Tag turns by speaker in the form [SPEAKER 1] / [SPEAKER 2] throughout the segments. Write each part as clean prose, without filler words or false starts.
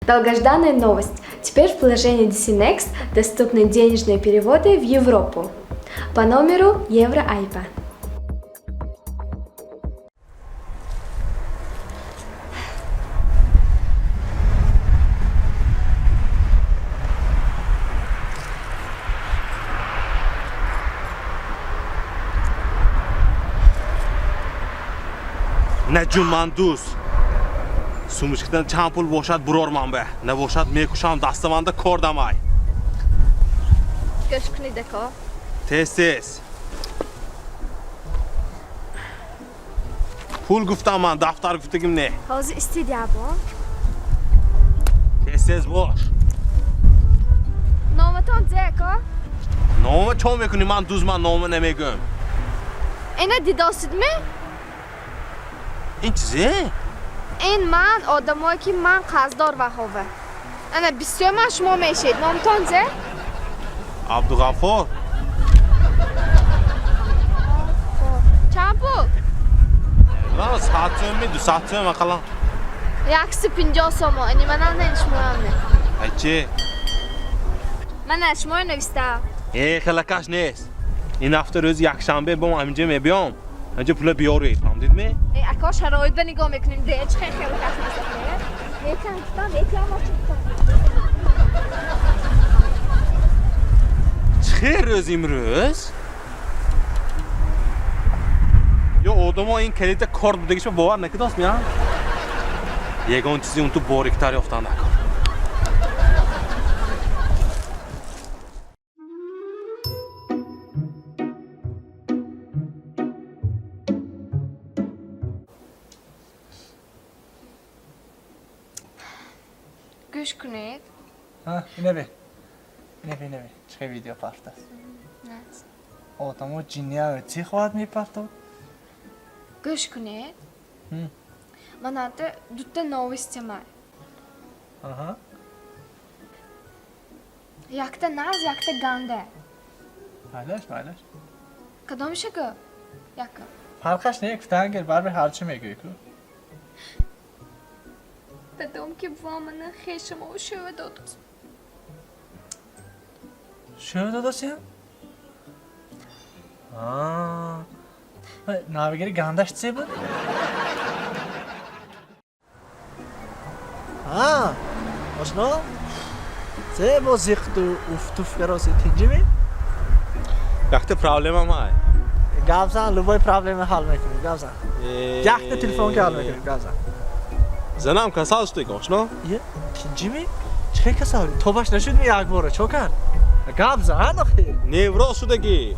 [SPEAKER 1] Долгожданная новость. Теперь в приложении DC Next доступны денежные переводы в Европу по номеру Евро-IBAN.
[SPEAKER 2] Наҷум, ман дӯст сумочкадан чанд пул бошад, бурор, ман бе набошад, мекушам, дастаманда кор дамай.
[SPEAKER 1] Гӯш кунед, ако.
[SPEAKER 2] Тез, тез, пул гуфтам, ман дафтар гуфтагим не.
[SPEAKER 1] Ҳозир истед, ябо.
[SPEAKER 2] Тез, тез бош.
[SPEAKER 1] Номатон зе, ако?
[SPEAKER 2] Нома чо мекунӣ? Ман дуз, ман нома намегӯм.
[SPEAKER 1] Ина дидосидми?
[SPEAKER 2] Ин чизе?
[SPEAKER 1] Ин ман одамое ки ман қарздор ваҳова. Ана бисёр ман шумо мешед. Номтон зе?
[SPEAKER 2] Абдуғаффор.
[SPEAKER 1] Чанд пул?
[SPEAKER 2] 100 сӯмми, 200 сӯм ақаллан.
[SPEAKER 1] 150 сомон. Ини манам не, шумоам не.
[SPEAKER 2] Айчи?
[SPEAKER 1] Мана шуморо нависта.
[SPEAKER 2] Э, хелакаш нест. Ин ҳафта рӯзи якшанбе бом ҳаминҷа мебиём, ҳаминҷа пула биёред, фаҳмдидми?
[SPEAKER 1] Э, ако, шароит ба нигоҳ мекунем. Де чӣ хел хелакаш нест? Метан гуфтам, метиам гуфтам.
[SPEAKER 2] Чӣ хел рӯз имрӯз? Ё одамо ин калита корт будагишба бовар накардост мя? Ягон чизи он ту бориктар ёфтан накор.
[SPEAKER 1] Гӯш кунед.
[SPEAKER 3] Инаве, инаве, инаве, чӣ видео партаст? Одамо ҷинния чӣ хоҳад мепартод?
[SPEAKER 1] Гӯш кунед. Маната дута новости май. Якта наз, якта ганда.
[SPEAKER 3] Майлаш, майлаш.
[SPEAKER 1] Кадомиша гӯ? Яка.
[SPEAKER 3] Фарқаш не, гуфтаангер барби ҳарчи мегӯӣ ку.
[SPEAKER 1] Дадом ки бува мана хешамо шӯва додост.
[SPEAKER 3] Шӯва додосиям? Навигари гандаш чӣ буд? Ошно? Зе бо зиқту уфтуф кароси, тинҷими?
[SPEAKER 2] Якта проблема май.
[SPEAKER 3] Гап зан, любой проблема ҳал мекунем, гап зан. Якта телефон ки ҳал мекунем, гап зан.
[SPEAKER 2] Занам касал шудек, ошно.
[SPEAKER 3] Е, тинҷими? Чӣ хел касал? Тобаш нашудми якбора, чо кард? Гап зан охи.
[SPEAKER 2] Невроз шудагӣ.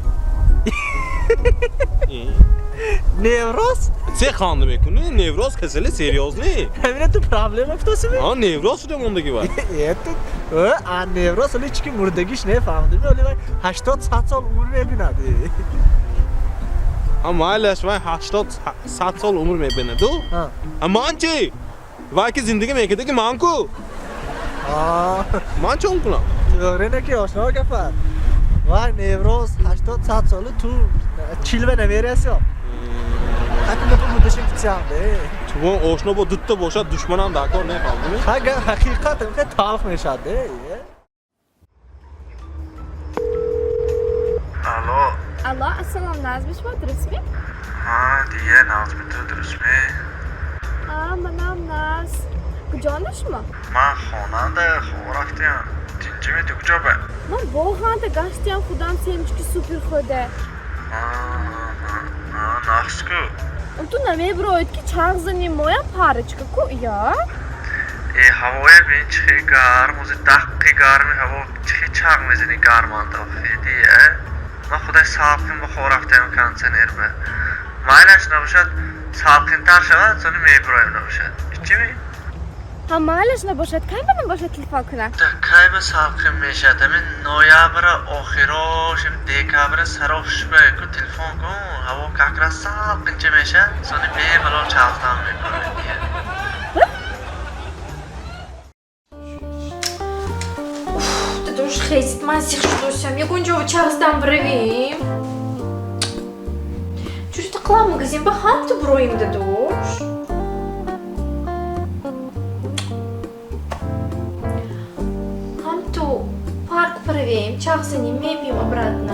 [SPEAKER 3] Невроз?
[SPEAKER 2] Се ханда мекунӣ? Невроз касали серьёзный.
[SPEAKER 3] Ҳамина ту проблема гуфтосими?
[SPEAKER 2] А, невроз шуда мондагӣ вай.
[SPEAKER 3] Е, ту а невроз оли чӣ ки мурдагиш не, фаҳмидими? Оли вай 80, 100 сол умр мебинад.
[SPEAKER 2] А майлаш, вай 80, 100 сол умр мебинаду. А ман чӣ? Вай ки зиндагӣ мекардаги, ман ку? Ман чон кунам?
[SPEAKER 3] Тоғри не ки, ошно, гапат. Вай невроз 80, 100 соли, ту 40 ба намерасӣ. Ҳакм гапа муддашин кутсиам де.
[SPEAKER 2] Ту ошно бо дутта бошад, душманам дар кор, нефаҳмидими?
[SPEAKER 3] Ҳа, ҳақиқат хеле талх мешавад де.
[SPEAKER 4] Алло.
[SPEAKER 1] Алло, ассалом, назми шумо дурустми?
[SPEAKER 4] Ҳа, дия, нағзми, ту дурустми?
[SPEAKER 1] А, манам наз. Куҷонда шумо?
[SPEAKER 4] Ман хонанда, хоб рафтиям. Тинҷими, ту куҷо ба?
[SPEAKER 1] Ман боғанда гаштиям, худам семечки супер хӯрда.
[SPEAKER 4] Нағз ку.
[SPEAKER 1] Ту намебироед ки чарх занем, моям парочка ку я?
[SPEAKER 4] Э, ҳавое бин, чӣ хел гарм, ози даққи гарми ҳаво, чӣ хел чарх мезанӣ гарманда охи, дия? Ман худай салқин ба хоб рафтиям, кондитсионер ба. Майлаш, набошад, салқинтар шавад, сони мебироем набошад. Ичими?
[SPEAKER 1] Ҳа, майлаш набошад, кай ба набошад телефон кунам?
[SPEAKER 4] Да кай ба салқин мешавад? Ҳамин ноябра охирош, декабра сарош ба ку телефон кун, ҳаво как раз салқинча мешавад, сони бемалол чархзан мебироем, дия.
[SPEAKER 1] Дадош, хезит, ман зиқ шудосям, ягон ҷо чархздан биравем. Чӯрита қилам магазин ба ҳам ту бироем, дадош. Равем, чағ занем, мебием обратно.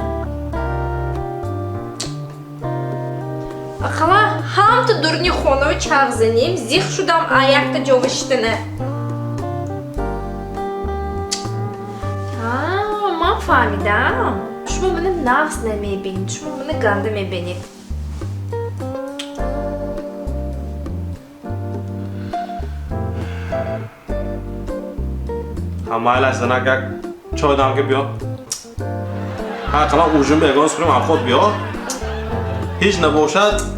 [SPEAKER 5] Ақала ҳамту дурни хонаву чағ занем, зих шудам а якта ҷова шитана. Ман фаҳмидам. Шумо мана нағз намебинед, шумо мана ганда мебинед.
[SPEAKER 2] Ҳа, майлаш, занак, як чой дам ки биё. Ҳа, қала ужин ба ягон сӯрим, обход биё. Ҳеҷ набошад.